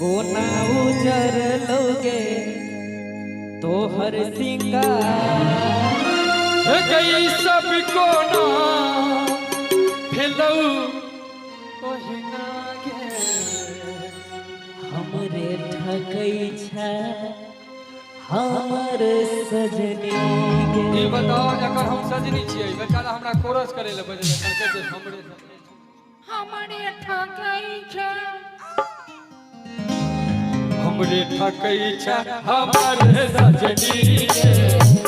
कोना उजर लोगे तोहर सिंगार। हे गई सब कोना भेलौ ओहिना गे। हमरे ठकै छै हमर सजनी गे। ई बताओ, एकर हम सजनी छियै, बेचारा हमरा कोरस करे लए बजेलक, कहलकै जे हमरे सजनी। हमरे ठकै छै। हमरे ठकै छै हमर सजनी गे,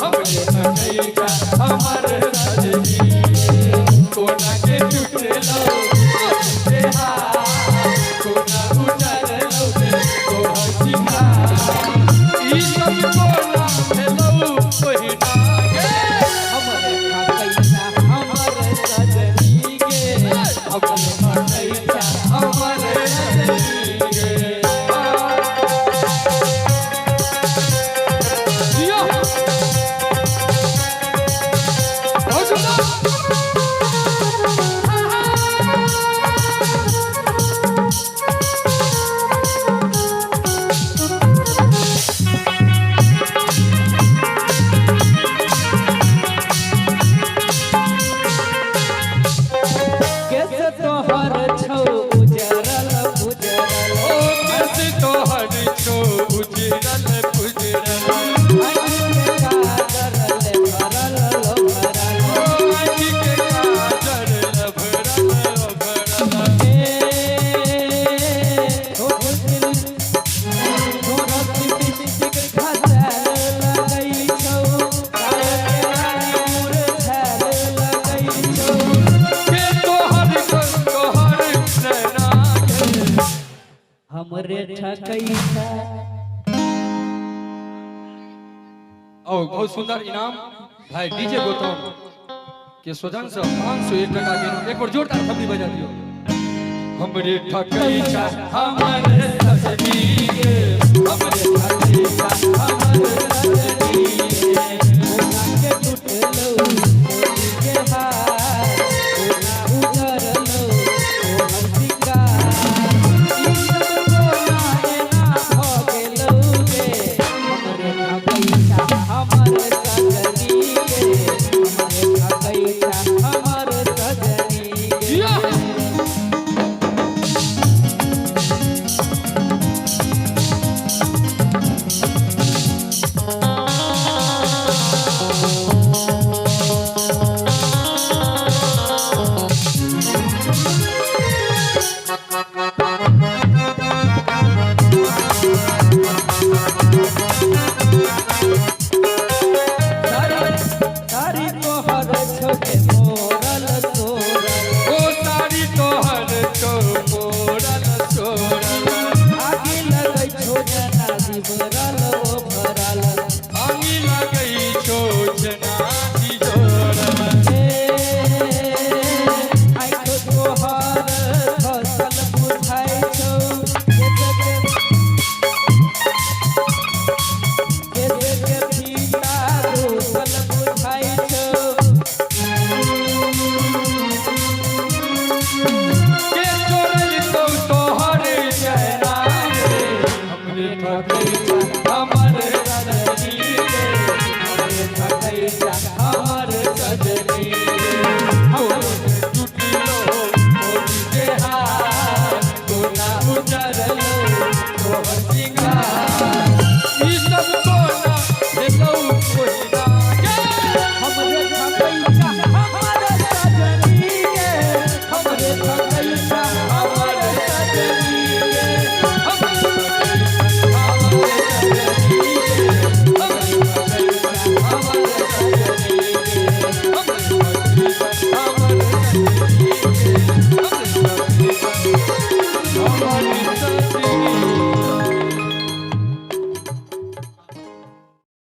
हमरे ठकै छै हमर सजनी गे। कोना के टूटलो के हाथ, कोना उजरलो रे तोहर सिंगार। ई सब कोना भेलौ ओहिना गे। हमरे ठकै छै हमर सजनी गे। हमरे ठकै छै हमर सजनी गे। जियो। बहुत सुंदर। केस तोहर छौ उजरल उजरल। ओ केस तोहर छौ उजरल उजरल। आँखि के काजर ले भरल भरल। ओ आँखि के काजर भरल भरल। ए ठोर लिपस्टिक खसाल लगै छौ, गाल के लाली मुरझायल लगै छौ। के तोहर तोहर नैना गे। हमरे ठकै छै। और बहुत सुंदर इनाम भाई डीजे गौतम के स्वजन से 501 टका के इनाम। एक बार जोरदार थपड़ी बजा दियो। हमरे ठकै छै हमर सजनी गे, हमरे ठकै छै हमर सजनी गे। कोना के टूटलौ मोती के हार, कोना उजरलौ तोहर सिंगार। ई सब कोना एना भ गेलौ गे? हमरे ठकै छै हमर सजनी गे, हमरे ठकै छै हमर सजनी गे। जिया। सारी सारी तोहर छौ के मोरल तोरल। ओ साड़ी तोहर छौ मोरल सोरल। आगि लगै छौ जेना दिबरल।